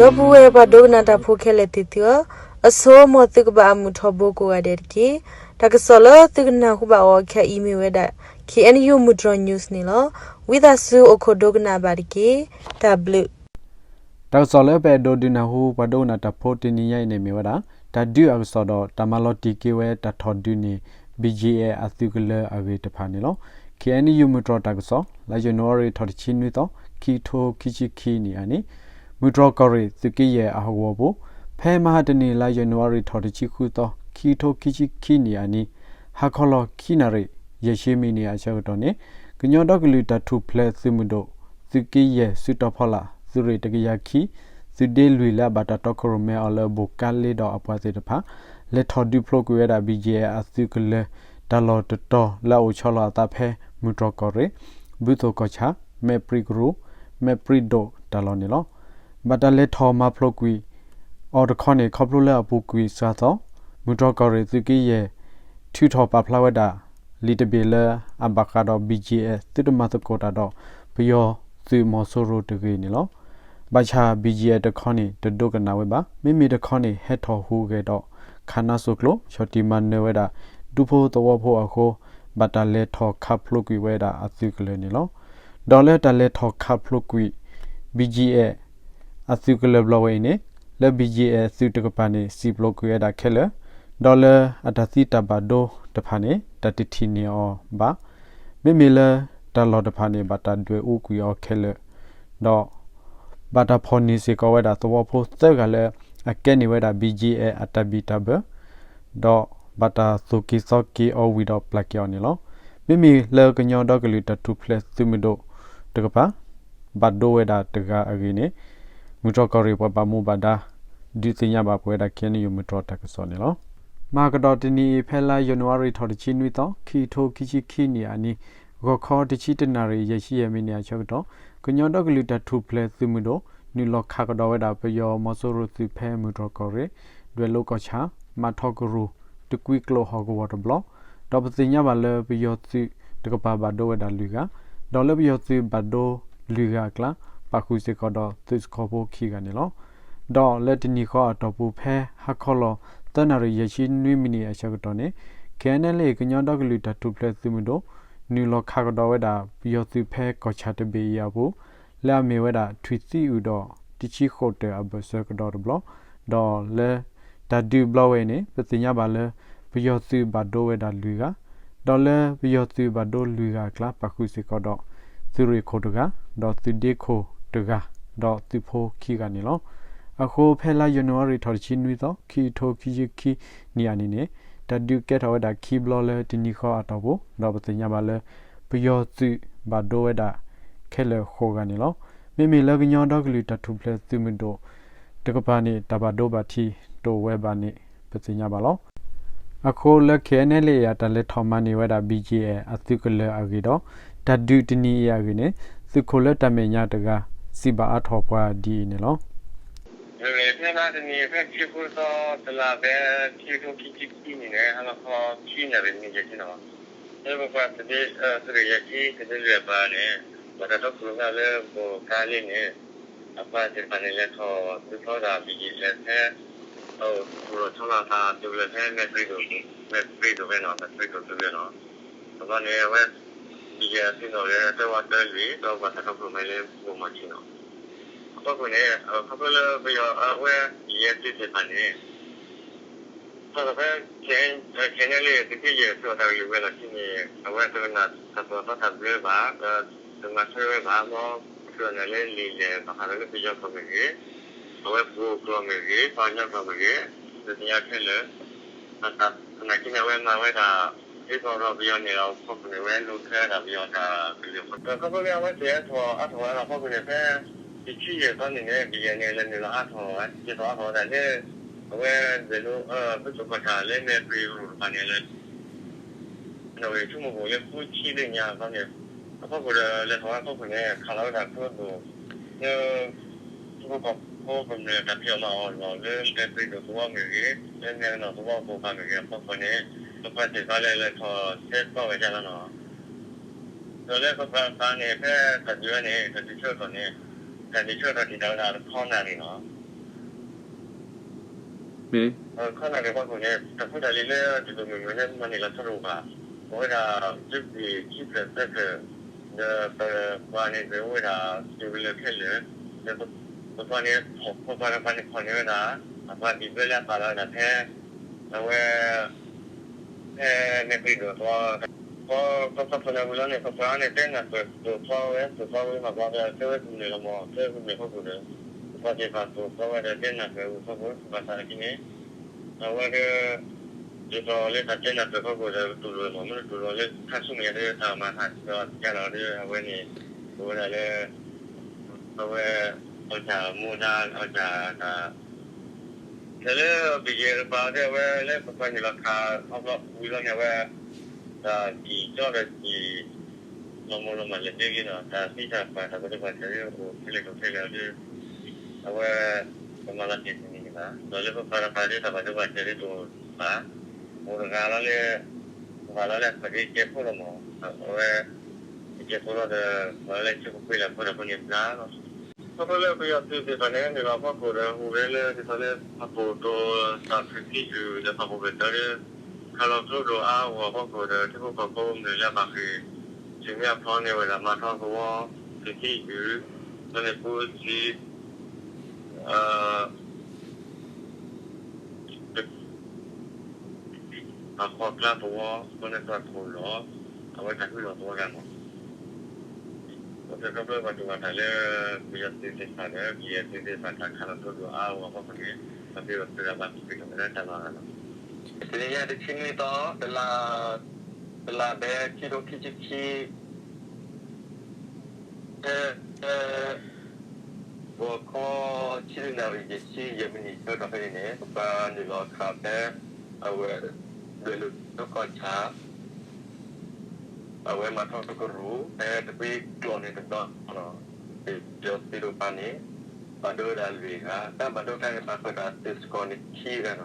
ဒီပုၢ်ဝဲၢ်ပှၤဒိကနၣ်တၢ်ဖိခဲလၢာ်သ့ၣ်သုဧၢ, အဆိ မ်သုကဘၣ်အမုာ်ထီဘိကိးဂၤဒဲးတက့ၢ်. တၢ်ကစီၣ်လၢသုကနၢ်ဟူဘၣ်အီၤခဲအံၤမ့ၢ်ဝဲဒၣ် K N U မုၢ်တြီၤ news န့ၣ်လီၤ. ဝံသးစူၤအိၣ်ခိးဒိကနၣ်ဘၣ်တက့ၢ်. တၢ်ဘျုး တၢ်ကစီၣ်လၢပအဲၣ်ဒိးဒုးနၢ်ဟူပှၤဒိကနၣ်တၢ်ဖိတနံၤညါအံၤန့ၣ်မ့ၢ်ဝဲဒၣ် တၢ်ဒုးအကစီၣ်ဒီးတၢ်မၤလီၤတံၢ်က့ၤဝဲတၢ်ထီၣ်ဒုးန့ၣ် B G A အသုးကလၢၤအဂ့ၢ်တဖၣ်န့ၣ်လီၤ. K N U မုၢ်တြီၤတၢ်ကစီၣ် လါယနူၤအါရံၤထီၣ်တဆံနွံသီ ခံကထိခံဆံခံနံၣ်အနံၤ မုၢ်တြီၤကီၢ်ရ့ၣ်သုးက့ယဲၢ်အဟီၣ်ကဝီၤပူၤ ဖဲမဟါတနံၤ လါယနူၤအါရံၤထီၣ်တဆံဃုသီ ခံကထိခံဆံခံနံၣ်အနံၤ ဟါခီလီၤခံနၣ်ရံၣ် ယဲၢ်ဆံမံးနံးအဆၢကတီၢ်န့ၣ် ကညီဒီကလုာ်တၢ်ထူၣ်ဖျဲးသုးမုၢ်ဒိၣ် သုးက့ယဲၢ်စုတီၤဖီလာ် သုးရ့ၣ်တကယၤခံ သုးဒ့လွံၢ်လၢအဘၣ်တၢ်တီခိၣ်ရိၣ်မဲအီၤလၢဘိၣ်ကါလ့ဒီးအပှၤသ့ၣ်တဖၣ် လဲၤထီၣ်ဒုးဖျိကွံာ်ဝဲဒၣ် B G A အသုးကလၢၤ တၢ်လီၢ်တတီၤလၢအအိၣ်ဆီလီၤအသးဖဲ မုၢ်တြီၤကီၢ်ရ့ၣ် ဘုသိၣ်ကီၢ်ဆၣ် မဲၣ်ပြံကရူၢ် မဲၣ်ပြံဒိၣ်တၢ်လီၢ်န့ၣ်လီၤ. ဘၣ်တၢ်လဲၤထီၣ်မၤဖျိကွံာ်အီၤတခီန့ၣ် ခီဖျိလၢအပူၤကွံာ်စှၤသီ မုၢ်တြီၤကီၢ်ရ့ၣ်သုးက့ယဲၢ် ထုးထီၣ်ပာ်ဖျါဝဲဒၣ် လံာ်တဘ့ၣ်လၢအဘၣ်ဃးဒီး B G A သုတမၤသကိးတၢ်ဒီး ပယီၤသုးမီၤစိရိၤတဂ့ၤန့ၣ်လီၤ. ဘၣ်ဆၣ် B G A တခီန့ၣ် တဒိကနၣ်ဝဲဘၣ်. မ့မ့ၢ်တခီန့ၣ် ဟဲထီၣ်ဟူးဂဲၤဒီး ခးနါစိၤကျိ ဆီၣ်တံၢ်မၤနၢၤဝဲဒၣ် ဒူဖိသဝီဖိအဃိ ဘၣ်တၢ်လဲၤထီၣ်ခးဖျိကွံာ်ဝဲဒၣ်အသုးကလၢၤန့ၣ်လီၤ. ဒီးလၢတၢ်လဲၤထီၣ်ခးဖျိကွံာ် B G A အသုးကလၢၤဘျီဝဲအံၤန့ၣ် လၢ B G A အသုးတကပၤန့ၣ် စံၣ်ဖျိးကွံာ်ဝဲဒၣ်ခဲလၢာ်, ဒီးလၢအတၢ်သံတၢ်ဘၣ်ဒိတဖၣ်န့ၣ် တၢ်တထံၣ်န့ၢ်အီၤဘၣ်. မ့မ့ၢ်လၢတၢ်လီၢ်တဖၣ်န့ၣ် ဘၣ်တၢ်ဒွဲၣ်အူကွံာ်အီၤခဲလၢာ်, ဒီးဘၣ်တၢ်ဖီၣ်န့ၢ်စ့ၢ်ကီးဝဲဒၣ်သဝီဖိသၢဂၤလၢ အကဲန့ၢ်ဝဲဒၣ် B G A အတၢ်ဘံၣ်တၢ်ဘၢ ဒီးဘၣ်တၢ်သိၣ်က့ၤသီက့ၤအီၤဝံၤဒီးပျၢ်က့ၤအီၤန့ၣ်လီၤ. မ့မ့ၢ်လၢကညီဒီကလုာ်တၢ်ထူၣ်ဖျဲးသုးမုၢ်ဒိၣ်တကပၤ ဘၣ်ဒိဝဲဒၣ်တဂၤအဂ့ၢ်န့ၣ် မုၢ်တြီၤကီၢ်ရ့ၣ်ပှၤဘၣ်မူဘၣ်ဒါ ဒုးသ့ၣ်ညါဘၣ်ပဝဲဒၣ် K N U မုၢ်တြီၤတၢ်ကစီၣ်န့ၣ်လီၤ. မၤကဒီးတနံၤအံၤ ဖဲလါယနူၤအါရံၤထီၣ်တဆံနွံသီ ခံကထိခံဆံခံနံၣ်အနံၤ ဂီၤခီတဆံတနၣ်ရံၣ် ယဲၢ်ဆံယဲၢ်မံးနံးအဆၢကတီၢ် ကညီဒီကလုာ်တၢ်ထူၣ်ဖျဲးသုးမုၢ်ဒိၣ် နုာ်လီၤခးကဒီးဝဲဒၣ်ပယီၤမီၤစိရိၤသုးဖဲမုၢ်တြီၤကီၢ်ရ့ၣ် ဒွဲၣ်လိၤကီၢ်ဆၣ် မၤထီကရူၢ် တကွံကျိာ်ဟီၣ်ကဝီၤတဘျီ, ဒီးပသ့ၣ်ညါဘၣ်လၢပယီၤသုးတကပၤဘၣ်ဒိဝဲဒၣ်လွံၢ်ဂၤ, ဒီးလၢပယီၤသုးဘၣ်ဒိလွံၢ်ဂၤအကျါ ပာ်ဃုာ်စ့ၢ်ကီးဒီးသုးစခီဖိခံဂၤန့ၣ်လီၤ. ဒီးလၢတနံၤဃီအတီၢ်ပူၤဖဲဟါခီလီၤသၢနၣ်ရံၣ်ယဲၢ်ဆံနွံမံးနံးအဆၢကတီၢ်န့ၣ် K N L A ကညီဒီကလုာ်တၢ်ထူၣ်ဖျဲးသုးမုၢ်ဒိၣ် နုာ်လီၤခးကဒီးဝဲဒၣ်ပယီၤသုးဖဲကီၢ်ဆၣ်တဘ့ၣ်အံၤအပူၤ လၢအမ့ၢ်ဝဲဒၣ်ထွံၣ်သံအုၣ်ဒီးတဆံဃိးတၢၢ်အဘၢၣ်စၢၤကဒီးတဘျီ, ဒီးလၢတၢ်ဒုးဘျီဝဲအံၤန့ၣ် ပသ့ၣ်ညါဘၣ်လၢ ပယီၤသုးဘၣ်ဒိဝဲဒၣ်လွံၢ်ဂၤ, ဒီးလၢပယီၤသုးဘၣ်ဒိလွံၢ်ဂၤအကျါ ပာ်ဃုာ်စ့ၢ်ကီးဒီး သုးရ့ၣ်ခိၣ်တဂၤ, ဒီးသုးဒ့ခိၣ်တဂၤ, ဒီးသုးဖိခံဂၤန့ၣ်လီၤ. အဃိဖဲလါယနူၤအါရံၤထီၣ်တဆံနွံသီ ခံကထိခံဆံခံနံၣ်အနံၤန့ၣ် တၢ်ဒုးကဲထီၣ်ဝဲဒၣ်ခံဘျီလၢတနံၤဃီအတီၢ်ပူၤ, ဒီးပသ့ၣ်ညါဘၣ်လၢ ပယီၤသုးဘၣ်ဒိဝဲဒၣ်ခဲလၢာ်ဃိးဂၤန့ၣ်လီၤ. မ့မ့ၢ်လၢကညီဒီကလုာ်တၢ်ထူၣ်ဖျဲးသုးမုၢ်ဒိၣ်တကပၤန့ၣ် တၢ်ဘၣ်ဒိဘၣ်ထံးတအိၣ်ဝဲဘၣ်န့ၣ် ပသ့ၣ်ညါဘၣ်လီၤ. အဃိလၢ K N L A အတၢ်လဲၤထီၣ်မၤန့ၢ်ဝဲဒၣ် B G A အသုးကလၢၤအဂ့ၢ်ဒီး တၢ်ဒုးတနံၤအံၤအဂ့ၢ်န့ၣ် သုးခိၣ်လၢတၢ်မဲာ်ညါတဂၤ စံးဘၣ်အါထီၣ်ပှၤဒ်အံၤန့ၣ်လီၤ. ဖဲလါတနံၤ ဖဲခံကထိသီ တလါဖဲ ခံကထိခံဆံခံနံၣ်န့ၣ် ဟါလီၤခီခံနၣ်ရံၣ်မံးနံးယဲၢ်ဆံန့ၣ်လီၤ. လၢပပှၤသုးရ့ၣ်ယဲၢ်ဆံ သုးဒ့လွံၢ်အပၤန့ၣ် ဘၣ်တၢ်တီခိၣ်ရိၣ်မဲလၢဘိၣ်ကါလ့န့ၣ် အပှၤသ့ၣ်တဖၣ်န့ၣ် လဲၤထီၣ်ဒုးဖျိဝဲဒၣ် B G A ဖဲ အိၣ်သူၣ်လီၤဆီလီၤအသးသုးကလၢၤဖဲ မဲၣ်ပြံဒိၣ် မဲၣ်ပြံဒိၣ်ဖဲန့ၣ် မဲၣ်ပြံဒိၣ်သုးကလၢၤန့ၣ် အဘျီန့ၣ် အဝဲ B G A အသုးန့ၣ်လၢတၢ်ဝးတၢ်လွံၢ် ဒီးဘၣ်တၢ်တီခိၣ်ရိၣ်မဲလၢဘိၣ်မီၢ်ဆံးန့ၣ် အဖီခိၣ်န့ၣ် ခီဖျိလၢပယီၤအဝဲ B G A သုးသ့ၣ်တဖၣ်န့ၣ် တၢ်ဖဲ K N L A သုးက့ယဲၢ်သုးအတၢ်ကလုၢ်ဝဲလီၢ်ခံန့ၣ် အဝဲတကနၣ်တၢ်သိၣ်တၢ်သီတၢ်ဘျၢဘၣ် ဒီးတမၤထွဲဝဲဘၣ် မ်ပသုးန့ၣ်လၢလံာ်လဲၢ်ဘၣ်ဃးဒီးလၢပယီၤကျိာ်မ့ၢ်ဂ့ၤ အဝဲပှိၤကျိာ်မ့ၢ်ဂ့ၤ ပှၤကညီကျိာ်မ့ၢ်ဂ့ၤ ပသ့ၣ်ညါခဲလၢာ် သနာ်က့န့ၣ် အဝဲမၤဝဲဒၣ် ဒ်သိးဒီးပယီၤန့ၣ်ဒီး အဖီခိၣ်န့ၣ် အဝဲလူၤထွဲဒၣ်ပယီၤတၢ်ကလုၢ်အဃိ ခီဖျိလၢအဝဲသ့ၣ်ဟဲထီၣ်အါထီၣ်ဝဲဒၣ်အဖီခိၣ်န့ၣ် ဖဲ ယဆံယဲၢ်သီန့ၣ်န့ၣ် B G A န့ၣ် လဲၤနုာ်လီၤအါထီၣ်ဝဲ ဒ်သိးအါထီၣ်ဝဲဒၣ်လၢ အဝဲလဲၤလိ ဘုသိၣ်ကီၢ်ဆၣ်လၢမဲၣ်ပြံဒိၣ်တဖၣ်န့ၣ်လၢ နီၣ်ဂံၢ်ဆူမုၢ်ဘိၣ်လၢဃုဆံလၢညါအသီန့ၣ် အဖီခိၣ်ဒီးလဲၤထီၣ်ဝဲအဖီခိၣ်န့ၣ် ခးလီၤဝဲဒၣ်ကျိဒိၣ် လၢ ထံဖိကီၢ်ဖိကမျၢၢ်တၢ်ဖံးအီၣ်မၤအီၣ်လီၢ်လၢမဲၣ်ပြံဒိၣ်သဝီမ့ၢ်ဂ့ၤ လၢမဲၣ်ကနီၣ်သဝီအပူၤတဖၣ်မ့ၢ်ဂ့ၤအဖီခိၣ်န့ၣ် ပပှၤသ့ၣ်တဖၣ်လၢလဲၤထီၣ်ဆဲးကျိးဝဲဒၣ်လီၤနီၤ ဒီးလၢပပှၤသးန့ၣ် ဖဲတၢ်ဒုးဝဲန့ၣ် တၢ်ဒုးဆၢကတီၢ်န့ၣ် တၢ်ဒုးဆၢကတီၢ်တံာ်တာ်ဝဲဒၣ်တခီနၣ်ရံၣ်နီၤ ခီနၢ်က့ၤဖီခိၣ်န့ၣ် တၢ်ဖိတၢ်လံၤလၢဒ်သိးမုၢ်မုၢ်လၢမၤန့ၢ်လီၤဆီတအိၣ်ဘၣ်. အိၣ်ဝဲဒၣ် သုးက့ၤခံဖျၢၣ်သၢဖျၢၣ် ဒီးပပှၤန့ၣ် အိၣ်ဝဲဒၣ်စူၤကလၢာ်ခဲလၢာ် ဒီးပပှၤန့ၣ် ပပှၤတကပၤန့ၣ်ဖီၣ်န့ၢ်ဝဲဒၣ် အပှၤဒံၣ်ဘၢလၢအပာ်လီၤဝဲဒၣ်ဖဲ အဝဲ ဖဲန့ၣ်ပှၤဒိၣ်သီ ပပှၤဖီၣ်န့ၢ်ဝံၤလီၤန့ၣ် ပပှၤန့ၣ် တဲနၢ်ပၢၢ်သိၣ်ဖီဝဲ သိၣ်ဖီဝဲမၤပှၤဒီး ကဲဝဲကမျၢၢ်လီၤမး ကဲဝဲကမျၢၢ်ဖီခိၣ်ဒီး ပပှၤသ့ၣ်တဖၣ်သိၣ်ဖီဝဲဒီး တဲနၢ်ပၢၢ်ဝံၤဖီခိၣ် ပဘၣ်သးလၢခံန့ၣ် အဝဲဒီး ဒ်သိးလၢတၢ်တဲနၢ်ပၢၢ်ဖီခိၣ်ဒီး တူၢ်လိာ်မး မ့ၢ်တူၢ်လိာ်လၢခါဆူမဲာ်ညါဒီး တၢ်မၤဟးဒီးကၢ်လီၤဒီး အဝဲန့ၣ် အိၣ်ဝဲဒၣ်လၢ အဝဲ အီၣ်တၢ်မူဒါ အီၣ်တၢ် တၢ် လၢ ဘံၣ်ယဲၢ် တပၤဒီး အဝဲလၢပပှၤနုာ်လီၤခးအီၤဘျီဝံၤလီၤန့ၣ် အဝဲ တၢ်ကံၣ်ကီဒီးကံၣ် လီၤမူလီၤမၢ်လဲၤဒ့က့ၤနီၤ တၢ်သံတၢ်ပှၢ် တၢ်ဘၣ်ဒိဘၣ်ထံးဒီး အိၣ်ခဲလၢာ်ခဲလၢာ်ဒီး အဝဲ ပမၤလီၤတ့ၢ်တနံၤန့ၣ်ဘၣ် ဒီးလၢပပှၤတပၤဒီး တၢ်ဘၣ်ဒိဘၣ်ထံးဒီးတအိၣ်ဘၣ် အိၣ်တဂၤလီၤလၢ ပှၤလီၤလၢအခိၣ်ဒ့ကဲဖိလီၤမး အဝဲ ကဲဖိလီၤဒီး ပှၤလၢအကဲဖိကွ့လၢအဖိဒီးဖိန့ၣ်ဘျါလီၤ ခီဖျိလၢပယီၤသုးသ့ၣ်တဖၣ်န့ၣ် နုာ်လီၤဖီခိၣ်ဒီး ဟူးဂဲၤလၢဒ်သိးလၢ ဖးပိာ်တိၤ တၢ်ဖုးသံအုးဒီးဖးပိာ်ကတၢၢ်ဒီး ခးလီၤကျိဒိၣ်အါအါဂီၢ်ဂီၢ်ဖီခိၣ်ဒီး ထံဖိကီၢ်ဖိကမျၢၢ်လၢအဘၣ်ဃ့ၢ် ဆူမဲာ်ဖီန့ၢ်ဝဲဒၣ် မၤထီကဝီၤ ဖုးသံအုး ဒီးန့ၣ်ပူၤသံ ပှၤဃီၤကျါသဝီ ဃိန့ၣ်သီခိၣ်လီၤ အဝဲတၢ်ဟူလီၤသဝီဒၣ်မး ပှၤခီဖျိပှၤတူၢ်ဘၣ်တၢ်လၢ ပယီၤသုးသ့ၣ်တဖၣ်ဒီး ပယီၤသုးသ့ၣ်တဖၣ်တၢ်ခးလီၤကျိဒိၣ်အါအါဂီၢ်ဂီၢ်ဖီခိၣ်န့ၣ် ပှၤသ့ၣ်တဖၣ်ဒီးဘၣ်သံကွံာ်လီၤဝဲဒၣ်တၢ်လီၢ်ဂၤလီၤ တနံၤညါတဆံနွံသီ တလါ တလါဘဲ ခံထိခံဆံခံ ဖဲ ဂီၤခီ ဆံနၣ်ရံၣ် ယဲၢ်ဆံယဲၢ်မံးနံးဆၢကတီၢ်ဖဲန့ၣ်န့ၣ် ပပှၤနုာ်လီၤခးဖဲ အဝဲ ဒွဲၣ်လိၤကီၢ်ဆၣ် အဝဲမၤထီကရူၢ် ဖဲတကွံကျိာ်န့ၣ်တဘျီ ပယီၤသုးတကပၤန့ၣ် ဘၣ်ဒိဝဲဒၣ်လွံၢ်ဂၤ တၢ်ဘၣ်ဒိခါန့ၣ် ပာ်ဃုာ်ဒီးသုးစကီၤန့ၣ်ခံဂၤနီၤ တနံၤ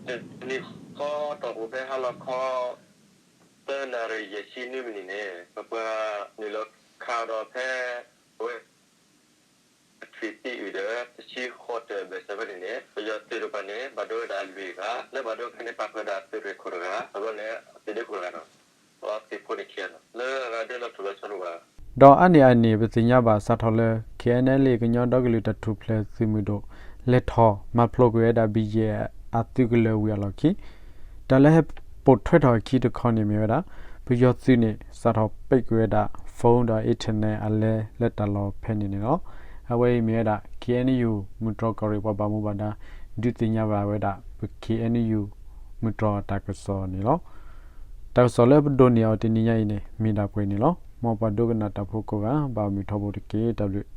ဃီတီၢ်ပူၤဖဲဟါလီၤခီ သၢနၣ်ရံၣ်ယဲၢ်ဆံနွံမံးနံးန့ၣ် ပပှၤနုာ်လီၤခးဒီးဖဲ အဝဲ ထွံၣ်သံအုးဒီး တဆံဃိးတၢၢ်ဘဲၣ်စၢၤဖဲန့ၣ်န့ၣ် ပယီၤသုးတကပၤန့ၣ် ဘၣ်ဒိဝဲဒၣ်လွံၢ်ဂၤ လၢဘၣ်ဒိခါန့ၣ် ပာ်ဃုာ်ဒီးသုးရ့ၣ်ခိၣ်တဂၤ အဘျီန့ၣ် သုးဒ့ခိၣ်တဂၤနီၤ ပှၤသုးဖိန့ၣ်ခံဂၤနီၤ လၢအဂၤဒ်လီၤထူၣ်လီၤဆီတအိၣ်ဘၣ် ဒီးအါန့ၢ်အန့ၣ် ပသ့ၣ်ညါဘၣ်စးထီၣ်လၢ KNLA ကညီဒီကလုာ်တၢ်ထူၣ်ဖျဲးသုးမုၢ်ဒိၣ် လဲၤထီၣ်မၤဖျိးကွံာ်ဝဲဒၣ် ဘံၣ်ယဲၢ် အသုးကလၢၤဝံၤအလီၢ်ခံ တၢ်လၢဟဲပိာ်ထွဲထီၣ်အခံတခီန့ၣ်မ့ၢ်ဝဲဒၣ် ပယီၤသုးန့ၣ် စးထီၣ်ပိတ်ကွံာ်ဝဲဒၣ် phone ဒီး internet အလဲလၢတၢ်လီၢ်ဖဲန့ၣ်န့ၣ်လီၤ. အဝဲအံၤမ့ၢ်ဝဲဒၣ် KNU မုၢ်တြီၢ်ကီၢ်ရ့ၣ်ပှၤဘၣ်မူဘၣ်ဒါ ဒုးသ့ၣ်ညါဘၣ်ဝဲဒၣ် ပ KNU မုၢ်တြီၢ်အတၢ်ကစီၣ်န့ၣ်လီၤ. တၢ်ကစီၣ်လၢပဒိးန့ၢ်အီၤတနံၤညါအံၤန့ၣ် မ့ၢ်ဒၣ်ပှဲၤန့ၣ်လီၤ. မ်ပှၤဒိကနၣ်တၢ်ဖိကိးဂၤ ဘၣ်မုာ်ထီဘိတက့ၢ်. တၢ်ဘျုး